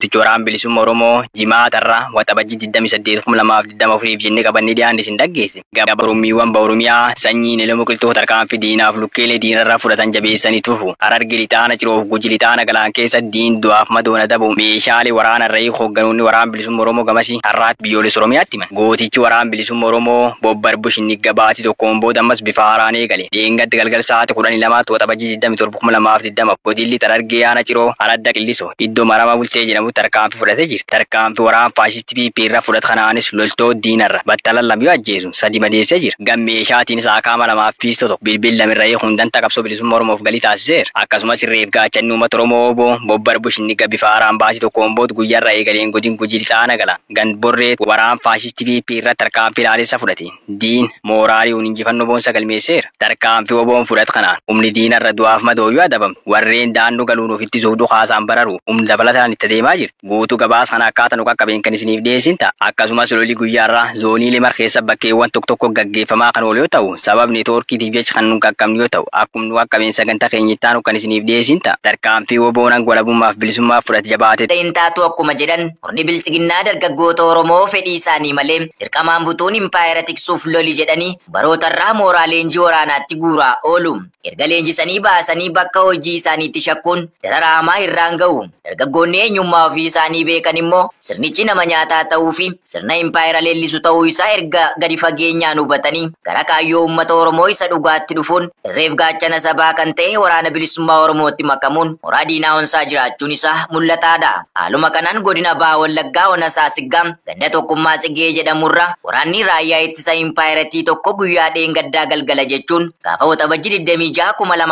Gootichi Waraana Bilisummaa Oromoo jimaatarra Waxabajjii 28 2024 jennee qabannee dhiyaanne isin dhaggeesse. Gaba Oromiiwwan Oromiyaa sanyiin elemu qilxuu tarkaanfii diinaaf lukkeelee diinarraa fudhatan jabeessanii tufu. Hararge lixaana ciroof guji lixaana galaan keessa diin du'aaf madoona dabu meeshaalee waraana irra hoogganoonni Waraana Bilisummaa Oromoo gamasii har'aatti biyyoolessa Oromiyaatti himan. Gootichi Waraana Bilisummaa Oromoo Bobbar Bushinni gabaatii tokkoon booda ammas bifa haaraan eegale. Dheengatti galgal sa'aatii 12 Waxabajjii 27 2020 godilli Harargee Aanaa Ciroo Aradda Qillisoo iddoo Marama Bultee jedhamu tarkaanfii fudhatee jira. Tarkaanfii waraana faashistii PP irra fudhate kanaanis loltoota diinarra battalan lama yoo ajjeesu sadi madeessee jira. Gammeeshaatiinis akaama lamaaf piistoo tokko bilbil lamirra hundanta qabsoo bilisummaa Oromoof galii taasiseera. Akkasumas irreef gaachanni uummata Oromoo obbo Bobbar Bushinni bifa haaraan baasii tokkoon booda guyyaarra eegaleen godin Gujii lixaana gala. Gandborree waraana faashistii PP irra tarkaanfii ilaalessa fudhate. Diin mooraalii injifannoo boonsa galmeesseera. Tarkaanfii oboon fudhate kanaan humni diinarra du'aaf madooyyuu adabamu. Warreen daandoo galuun ofitti sooduu haasaan bararu humni dabalataan itti deemaa jirti. Guutuu gabaasa kana akkaataa nu qaqqabeen kan isiniif dhiyeessin ta'a. Akkasumas lolli guyyaarraa zoonii limar keessa bakkeewwan tokko tokko gaggeeffamaa kan oolu yoo ta'u sababni neetwoorkiitiif jecha kan nu qaqqabnu yoo ta'u akkuma nu qaqqabeen sagantaa keenya itti aanu kan isiniif dhiyeessin ta'a. Tarkaanfii oboon walabummaaf bilisummaaf fudhate jabaate. Hin taatu akkuma jedhan murni bilchiginnaa dargaggoota Oromoo fedhii isaanii malee dirqamaan butuun impaayera tiksuuf loli jedhanii barootarraa mooraa leenjii waraanaatti guuraa oolu. Erga leenjisanii baasanii bakka hojii isaaniitti shakkuun dararaa hamaa irraan ga'u. Dargaggoonni eenyummaa ofii isaanii beekan immoo sirnichi nama nyaataa ta'uu fi sirna impaayera leellisu ta'uu isaa erga gadi fageenyaan hubatanii gara kaayyoo uummata Oromoo isa dhugaatti dhufuun irreef gaachana sabaa kan ta'e waraana bilisummaa Oromootti makamuun mooraa diinaa onsaa jiraachuun isaa mul'ataadha. Haaluma kanaan godina Baha Wallaggaa Ona Saasiggaa ganda tokkummaa Tsigee jedhamurra waraanni raayyaa ittisa impaayeratii tokko guyyaa dheengaddaa galgala jechuun gaafa Waxabajjii 26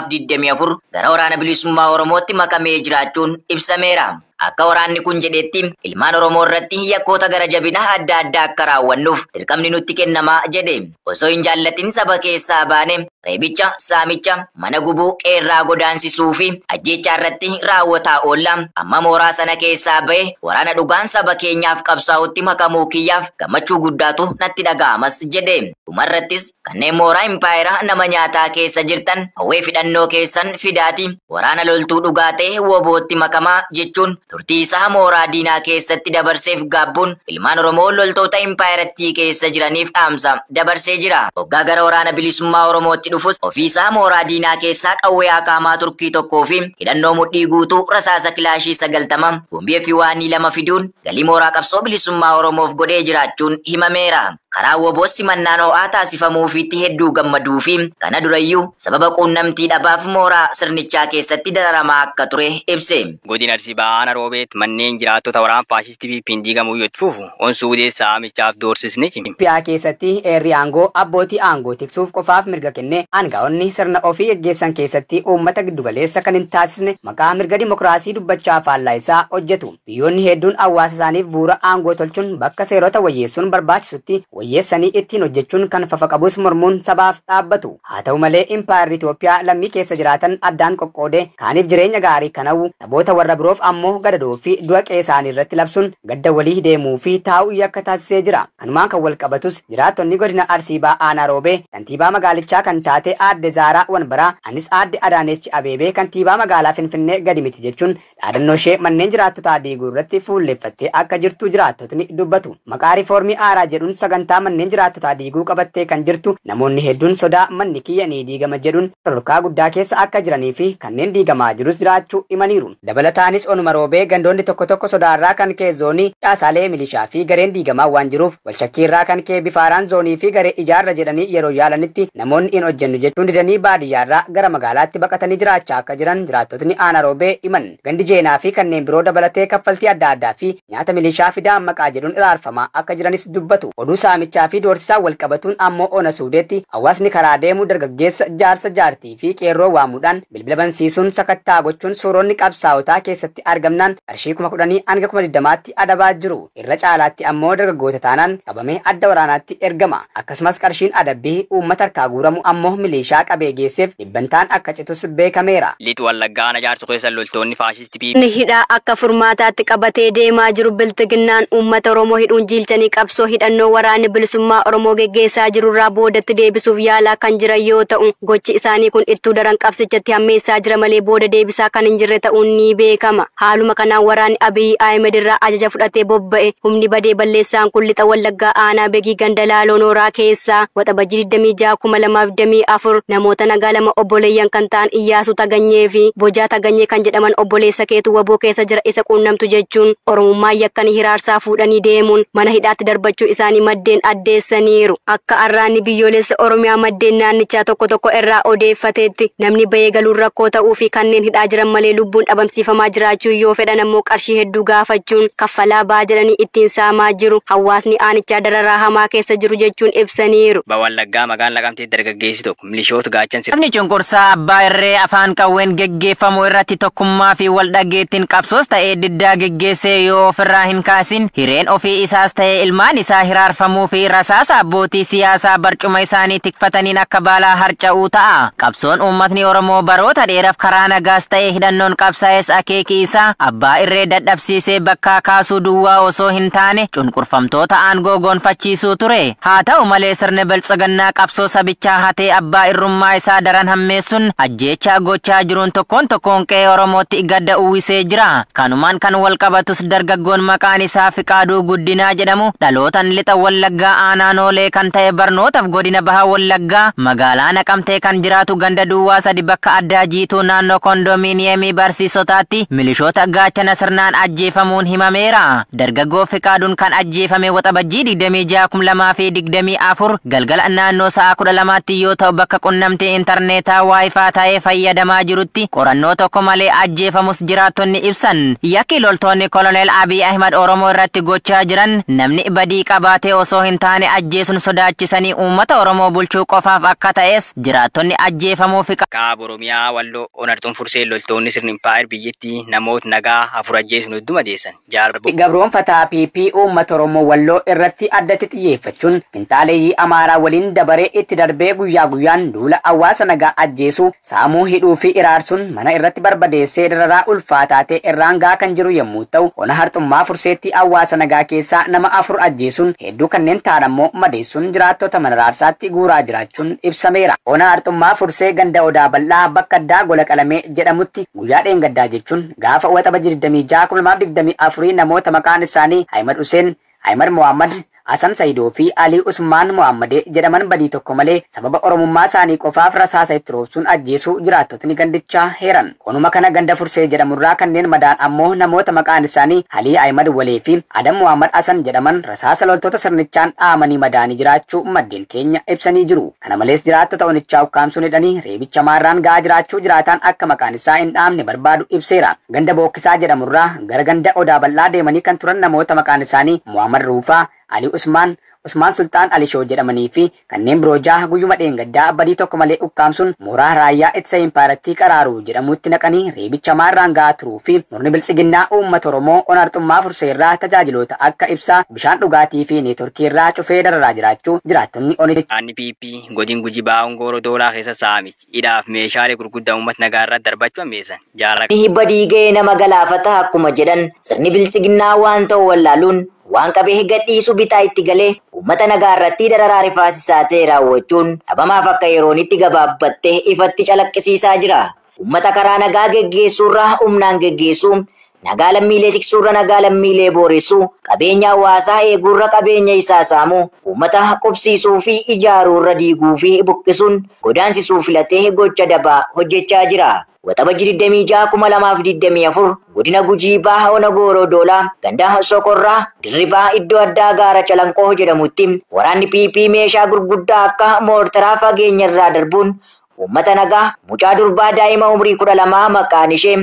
2024 gara waraana bilisummaa Oromootti makamee jiraachuun ibsameera. Akka waraanni kun jedhetti ilmaan Oromoo irratti yakkoota gara jabinaa adda addaa akka raawwannuuf dirqamni nutti kennamaa jedhe. Osoo hin jaallatin saba keessaa baane reebicha, saamicha, mana gubuu, qeerraa godaansisuu fi ajjeechaa irratti raawwataa oolla. Amma mooraa sana keessaa bahe waraana dhugaan saba keenyaaf qabsaa'utti makamuu kiyyaaf gammachuu guddaatu natti dhaga'amas jedhe. Dhumarrattis kanneen mooraa impaayeraa nama nyaataa keessa jirtan hawwee fidhannoo keessan fidaati waraana loltuu dhugaa ta'e wobootti makamaa jechuun turtii isaa mooraa diinaa keessatti dabarseef gaabbuun ilmaan Oromoo loltoota impaayerattii keessa jiraniif dhaamsa dabarsee jira. Hoggaa gara waraana bilisummaa Oromootti dhufus ofiisaa mooraa diinaa keessaa qawwee akaamaa Turkii tokkoo fi hidhannoo mudhii guutuu rasaasa kilaashii 90 boombii fi waanii 2 fiduun galii mooraa qabsoo bilisummaa Oromoof godhee jiraachuun himameera. Karaa woboos simannaan ho'aa taasifamuufiitti hedduu gammaduu fi kana durayyuu sababa quunnamtii dhabaaf mooraa sirnichaa keessatti dararamaa akka ture ibse. Godina Arsii Bahaa Aanaa Roobeet manneen jiraattota waraana faashistii PP'n diigamuu yoo itti fufu onsuu saamichaaf doorsisni cimi. Itoophiyaa keessatti heerri aangoo abbootii aangoo tiksuuf qofaaf mirga kenne aangaa'onni sirna ofii geggeessan keessatti uummata giddugaleessa kan hin taasisne maqaa mirga dimokiraasii dubbachaa faallaa isaa hojjetu. Biyyoonni hedduun hawaasa isaaniif bu'uura aangoo tolchuun bakka seerota wayyeessuun barbaachisutti wayyeessanii ittiin hojjechuun kan fafa qabus mormuun sabaaf dhaabbatu. Haa ta'u malee impaayerri Itoophiyaa lammii keessa jiraatan addaan qoqqoodee kaaniif jireenya gaarii kan hawwu saboota warra biroof ammoo gadadoo fi du'a qe'ee isaanii irratti labsuun gadda walii deemuu fi taa'uu yakka taasisee jira. Kanumaan kan wal qabatus jiraattonni godina Arsii Bahaa Aanaa Roobee kantiibaa magaalichaa kan taate aadde Zaaraa Wanbaraa anis aadde Adaanechi Abeebee kantiibaa magaalaa Finfinnee gadi miti jechuun dhaadannoo ishee manneen jiraattotaa diiguu irratti fuulleeffattee akka jirtu jiraattotni dubbatu. Maqaa riifoormii aaraa jedhuun sagantaa manneen jiraattotaa diiguu qabattee kan jirtu namoonni hedduun sodaa manni kiyya ni diigama jedhuun sadarkaa guddaa keessa akka jiranii fi kanneen diigamaa jirus jiraachuu himaniiru. Dabalataanis onuma Roobee gandoonni tokko tokko sodaarraa kan ka'e zoonii caasaalee milishaa fi gareen diigamaa waan jiruuf walshakkiirraa kan ka'e bifaaraan zoonii fi garee ijaarra jedhanii yeroo yaalanitti namoonni hin hojjennu jechuun didanii baadiyyaarraa gara magaalaatti baqatanii jiraachaa akka jiran jiraattotni Aanaa Roobee himan. Gandi Jeenaa fi kanneen biroo dabalatee kaffaltii adda addaa fi nyaata milishaa fidaa maqaa jedhuun iraarfamaa akka jiranis dubbatu. Oduu saamichaa fi doorsisaa wal qabatuun ammoo ona Suudeetti hawaasni karaa deemu dargaggeessa jaarsa jaartii fi qeerroo waamuudhaan bilbila bansiisuun sakattaa gochuun suuronni qabsaa'otaa keessatti argamnaan qarshii 10,000 hanga 20,000tti adabaa jiru. Irra caalaatti ammoo dargaggoota taanaan qabamee adda waraanaatti ergama. Akkasumas qarshiin adabbii uummata harkaa guuramu ammoo milishaa qabee geesseef dhibbantaan akka citus beekameera. Lixu Wallaggaa Aanaa Jaarsoo keessa loltoonni faashistii PP Inni hidhaa akka furmaataatti qabatee deemaa jiru biltiginnaan uummata Oromoo hidhuun jiilchanii qabsoo hidhannoo waraanni bilisummaa Oromoo geggeessaa jirurraa boodatti deebisuuf yaalaa kan jiran yoo ta'u, gochi isaanii kun ittuu daran qabsichatti hammeessaa jira malee booda deebisaa kan hin jirre ta'uun ni beekama. Haaluma kanaan waraanni Abiy Ahmed irraa ajaja fudhatee bobba'e humni badee balleessaan kun lixa Wallaggaa aanaa Begii ganda Laaloo Nooraa keessaa Waxabajjii 26 2024 namoota nagaa lama obboleeyyan kan ta'an Iyyaasuu Taganyee fi Bojaa Taganyee kan jedhaman obboleessa keetu waboo keessa jira isa quunnamtu jechuun Oromummaa yakkanii hiraarsaa fuudhanii deemuun mana hidhaatti darbachuu isaanii maddeen addeessaniiru. Akka arraanni biyyoolessa Oromiyaa maddeen naannichaa tokko tokko irraa odeeffateetti namni bahee galuun rakkoo ta'uu fi kanneen hidhaa jiran malee lubbuun dhabamsiifamaa jiraachuu yoo fedhan ammoo qarshii hedduu gaafachuun kaffalaa ba'aa jedhanii ittiin saamaa jiru. Hawaasni aanichaa dararaa hamaa keessa jiru jechuun ibsaniiru. Wallaggaa magaalaa Naqamtee dargaggeessi tokko milishoota gaachan Sabni cunqursaa abbaa irree afaan qawween geggeeffamu irratti tokkummaa fi wal dhageettiin qabsoos ta'ee diddaa geggeessee yoo ofirraa hin kaasin hireen ofii isaas ta'ee ilmaan isaa hiraarfamuu fi rasaasa abbootii siyaasaa barcuma isaanii tikfataniin akka baalaa harca'uu ta'a. Qabsoon uummatni Oromoo baroota dheeraaf karaa nagaas ta'ee hidhannoon qabsaa'es akeeki isaa abbaa irree dadhabsiisee bakkaa kaasuu duwwaa osoo hin taane cunqurfamtoota aangoo gonfachiisuu ture. Haa ta'u malee sirni biltsiginnaa qabsoo sabichaa hatee abbaa irrummaa isaa daran hammeessuun ajjeechaa gochaa jiruun tokkoon tokkoon qe'ee Oromootti gadda uwwisee jira. Kanumaan kan wal qabatus dargaggoon maqaan isaa Fiqaaduu Guddinaa jedhamu dhalootaan lixa Wallaggaa aanaa Noolee kan ta'e barnootaaf godina Baha Wallaggaa magaalaa Naqamtee kan jiraatu ganda duwwaa sadi bakka addaa jiituu naannoo kondominiyeemii barsiisotaatti milishoota gaachana sirnaan ajjeefamuun himameera. Dargaggoo Fiqaaduun kan ajjeefame Waxabajjii 26 2024 galgala naannoo sa'a 12tti yoo ta'u bakka qunnamtii intarneetaa waayifaa ta'ee fayyadamaa jirutti qorannoo tokko malee ajjeefamus jiraattonni ibsan. Yakki loltoonni Koloneel Abiy Ahimad Oromoo irratti gochaa jiran namni badii qabaatee osoo hin taane ajjeesuun sodaachisanii uummata Oromoo bulchuu qofaaf akka ta'es jiraattonni ajjeefamuu fi Kaaba Oromiyaa Walloo Onartuun Fursee loltoonni sirni impaayir biyyattii namoota nagaa afur ajjeesuun hedduu madeessan. Gabroonfataa PP uummata Oromoo Walloo irratti addatti xiyyeeffachuun finxaaleeyyii Amaaraa waliin dabaree itti darbee guyyaa guyyaan duula hawaasa nagaa ajjeesuu, saamuu, hidhuu fi iraarsuun mana irratti barbadeessee dararaa ulfaataa ta'e irraan gahaa kan jiru yommuu ta'u, ona Harxummaa Furseetti hawaasa nagaa keessaa nama afur ajjeesuun hedduu kanneen ta'an ammoo madeessuun jiraattota mana raarsaatti guuraa jiraachuun ibsameera. Ona Harxummaa Fursee ganda Odaa Bal'aa bakka addaa Gola Qalamee jedhamutti guyyaa dheengaddaa jechuun gaafa Waxabajjii 26 2024 namoota maqaan isaanii Ahimad Hussein, Ahimad Mohammad, Hasan Saidoo fi Ali Usmaan Mohammadee jedhaman badii tokko malee sababa Oromummaa isaanii qofaaf rasaasa itti roobsuun ajjeesuu jiraattotni gandichaa heeran. Onuma kana ganda Fursee jedhamurraa kanneen madaan ammoo namoota maqaan isaanii Alii Ahimad Walee fi Adam Mohammad Hasan jedhaman rasaasa loltoota sirnichaan dhaamanii madaanii jiraachuu maddeen keenya ibsanii jiru. Kana malees jiraattota onichaa ukkaamsuun hidhanii reebicha maarraan ga'aa jiraachuu jiraataan akka maqaan isaa hin dhaamne barbaadu ibseera. Ganda Bookkisaa jedhamurraa gara ganda Odaa Bal'aa deemanii kan turan namoota maqaan isaanii Mohammad Ruufaa, Ali Usmaan, Usmaan Sultaan Alishoo jedhamanii fi kanneen biroo jaha guyyuma dheengaddaa badii tokko malee ukkaamsuun mooraa raayyaa ittisa impaarattii qaraaruu jedhamutti naqanii reebicha maarraan ga'aa turuu fi murni biltsiginnaa uummata Oromoo Onarxummaa Fursee irraa tajaajiloota akka ibsaa, bishaan dhugaatii fi neetworkii irraa cufee dararaa jiraachuu jiraattonni onicha. Aanni PP godin Gujii Bahaa Hongooroo Doolaa keessa saamichi hidhaaf meeshaalee gurguddaa uummata nagaa irratti darbachuu hammeessan. Jaarraa Badii ga'ee nama galaafata akkuma jedhan sirni biltsiginnaa waan ta'u wallaaluun waan qabee gadhiisu bitaa itti galee uummata nagaa irratti dararaa rifaasisaa ta'e raawwachuun dhabamaaf akka yeroon itti gabaabbattee ifatti calaqqisiisaa jira. Uummata karaa nagaa geggeessuurraa humnaan geggeessuu, nagaa lammiilee tiksuurra nagaa lammiilee booressuu, qabeenya hawaasaa eeguurra qabeenya isaa saamuu, uummata qubsiisuu fi ijaaruurra diiguu fi buqqisuun godaansisuu filatee gocha dabaa hojjechaa jira. Waxabajjii 26 2024 godina Gujii Bahaa Ona Gooroo Doolaa ganda Sokorraa Dirribaa iddoo addaa gaara Calanqoo jedhamutti waraanni PP meeshaa gurguddaa akka moortaraa fageenya irraa darbuun uummata nagaa mucaa durbaa daa'ima umurii 12 maqaan ishee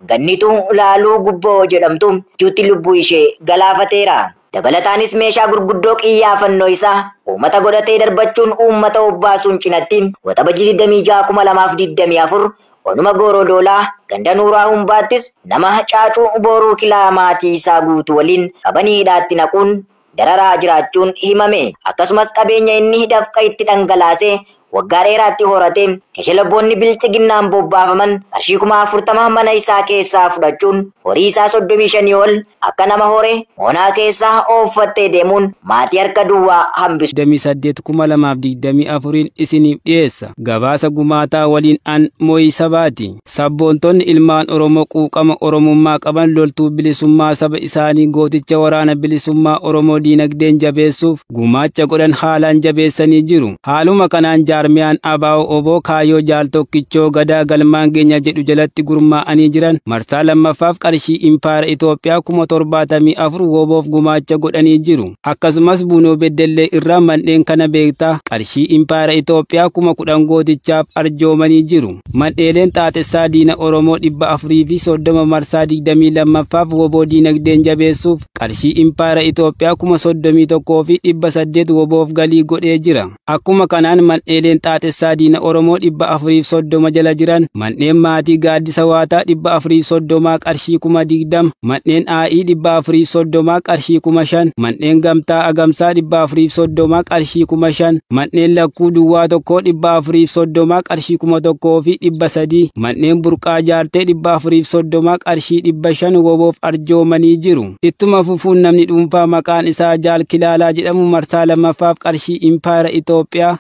Gannituu Laaluu Gubboo jedhamtu juutti lubbuu ishee galaafateera. Dabalataanis meeshaa gurguddoo qiyyaafannoo isaa uummata godhatee darbachuun uummata obbaasuun cinatti Waxabajjii 26 2024 Onuma Gooroo Doolaa ganda Nuuraa Humbaattis nama Caacuu Booruu Kilaa maatii isaa guutuu waliin qabanii hidhaatti naquun dararaa jiraachuun himame. Akkasumas qabeenya inni dafqa itti dhangalaasee Waggaa dheeraatti horate kashalabboonni bilchiginnaan bobbaafaman qarshii 40,000 mana isaa keessaa fudhachuun horii isaa 35 ol akka nama hore moonaa keessaa ooffattee deemuun maatii harka duwwaa hambisu. 28/2024 isiniif dhiyeessa. Gabaasa gumaataa waliin an Mooyii Sabaati. Sabboontonni ilmaan Oromoo quuqama Oromummaa qaban loltuu bilisummaa saba isaanii gooticha waraana bilisummaa Oromoo diinagdeen jabeessuuf gumaacha godhan haalaan jabeessanii jiru. Haaluma kanaan jaarmiyaan ABO Oboo Kaayyoo Jaal Tokkichoo Gadaa Galmaan Geenya jedhu jalatti gurmaa'anii jiran marsaa lammaffaaf qarshii impaayera Itoophiyaa 74,000 woboof gumaacha godhanii jiru. Akkasumas Buunoo Beddellee irraa mandheen kana beektaa qarshii impaayera Itoophiyaa 10,000 gootichaaf arjoomanii jiru. Mandheeleen xaaxessaa diina Oromoo 430 marsaa 22ffaaf woboo diinagdeen jabeessuuf qarshii impaayera Itoophiyaa 31,800 woboof galii godhee jira. Akkuma kanaan mandheeleen xaaxessaa diina Oromoo 430 jala jiran mandheen maatii gaaddisa waataa 430 qarshii 20,000, mandheen aa'ii 430 qarshii 5,000, mandheen gamtaa agamsaa 430 qarshii 5,000, mandheen lakkuu duwwaa tokkoo 430 qarshii 1,300, mandheen burqaa jaartee 430 qarshii 500 woboof arjoomanii jiru. Ittuma fufuun namni dhuunfaa maqaan isaa Jaal Kilaalaa jedhamu marsaa lammaffaaf qarshii impaayera Itoophiyaa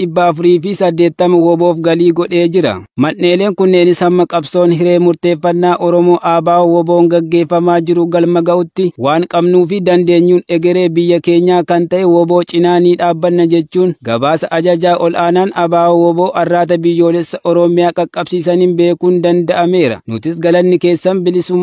18,480 woboof galii godhee jira. Mandheeleen kunneenis hamma qabsoon hiree murteeffannaa Oromoo ABO woboon gaggeeffamaa jiru galma ga'utti waan qabnuu fi dandeenyuun egeree biyya keenyaa kan ta'e woboo cinaa ni dhaabbanna jechuun gabaasa ajajaa ol aanaan ABO woboo arraata biyyoolessa Oromiyaa qaqqabsiisaniin beekuun danda'ameera. Nutis galanni keessan bilisummaa